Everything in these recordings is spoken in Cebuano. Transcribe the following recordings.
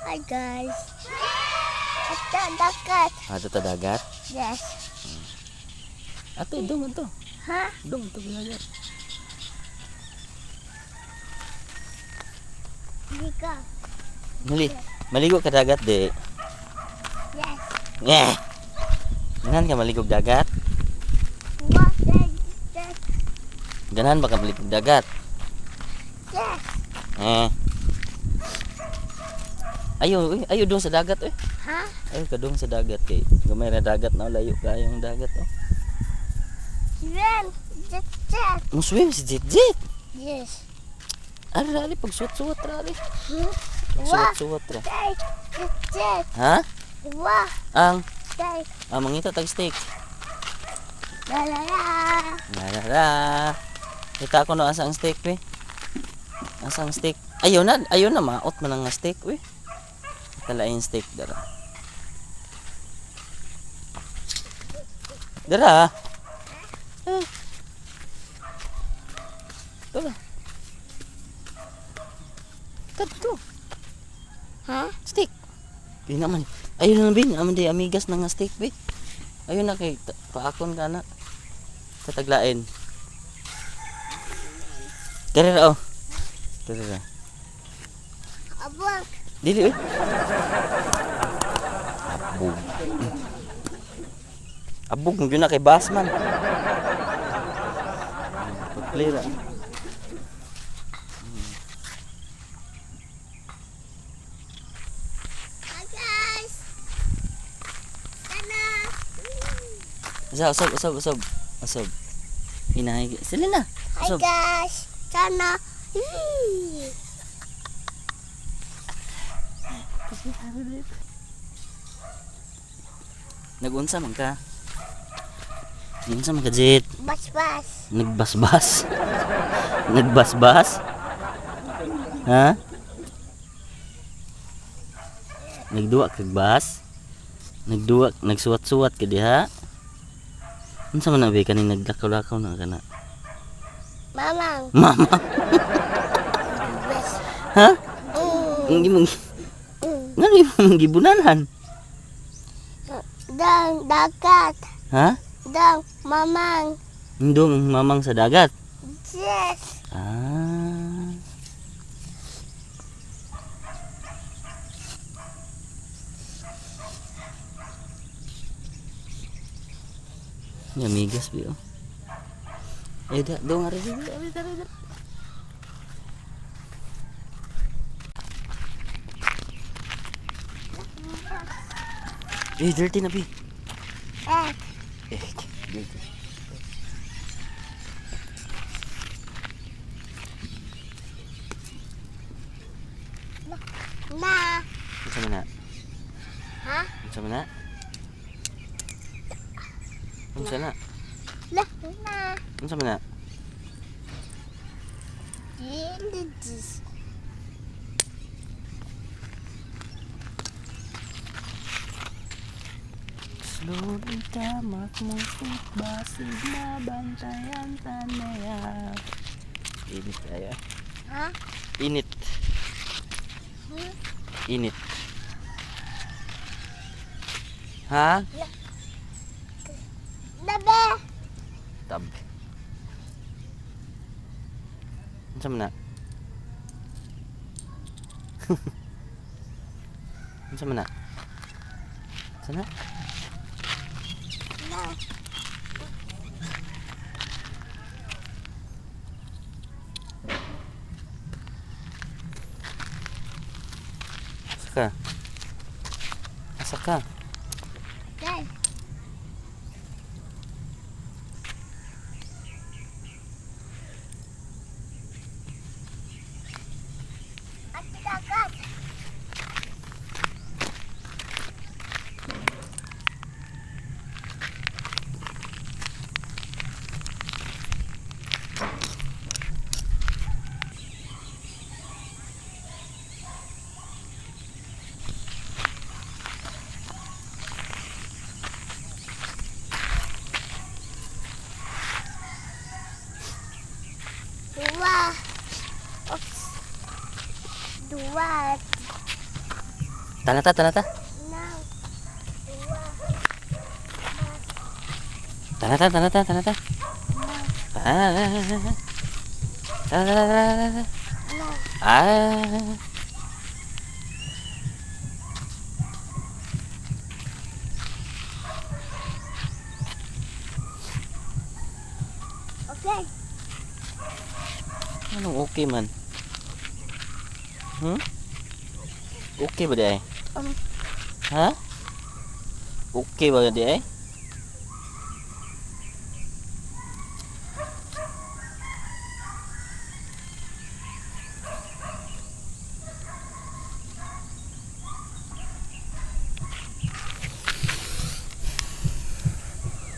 Hi, guys. Ito, dagat. Ato ta dagat. Yes. Ato dong ato. Ha? Dong ato dagat. Liga. Mali. Maligo ka dagat di. Yes. Yeah. Ganahan ka maligog dagat? What is that? Ganahan ba ka maligog dagat? Yes. Eh. Ayo, uy, ayo dong sa dagat eh. Ha? Ayo ka dong sa dagat kay gamay ra dagat na layo kayong dagat oh. Swim. Jet, jet. Mo swim si Jet Jet. Yes. Ari ra ali pag suwat-suwat ra ali. Hmm? Wa. Suwat-suwat ra. Jet, jet, jet. Ha? Wa. Ang Jet. ah, mangita tag steak. La la la. La la la. Kita ko no asa ang steak be. Asa ang steak? Ayo na maot man ang nga steak we. Talain steak dara. Dara. Ah. Ito na. Kadto. Ha? Steak. Di naman. Ayun na bin, aman di amigas na nga steak be. Ayun na kay paakon ka na. Tataglain. Dere ra oh. Dere ra. Abang. Dili oy. Abog. Abog mo gyud na kay Basman. Pag-play ra. Hi, guys. Sana. Usab, usab, usab, usab. Usab. Hinahay. Sila na. Hi, Usab. guys. Sana. Nagunsa man ka? Nagunsa man ka, Jet? Bas bas. Nagbasbas? Nagbasbas? Ha? Nagduwa kag bas? Nagduwa, nagsuwat-suwat ka diha? Unsa man na be kaning naglakaw-lakaw na kana? Mamang. Mama, Bas. ha? Mm. Ang imong ngano imong gibunanan? Dang dagat. Ha? Dang mamang. Indong mamang sa dagat. Yes. Ah. Ni amigas bi oh. Eh da dong ari ari ari ari. Ari. Eh, dirty na bi. Eh. Eh, dirty. Na. Unsa man na? Ha? Unsa man na? Unsa na? La. Na. Unsa man na? This. Slowly tamak mo basig mabantayan tanaya. Init kaya. Ha? Init. Hmm? Init. Ha? Dabe. Tab. Unsa man na? Unsa man na? Unsa na? Na. Asa ka? Asa ka? Dai. At dagat. Dua. Oops. Dua. Tanata, tanata. Now. Dua. Tanata, tanata, tanata. Ah. Ah. No. Ah. Okay. Anong okay man? Okay ba diay? Ha? Okay ba diay?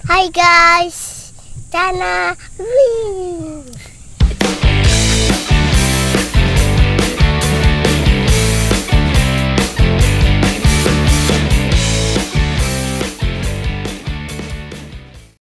Hi, guys. Tana. Wee.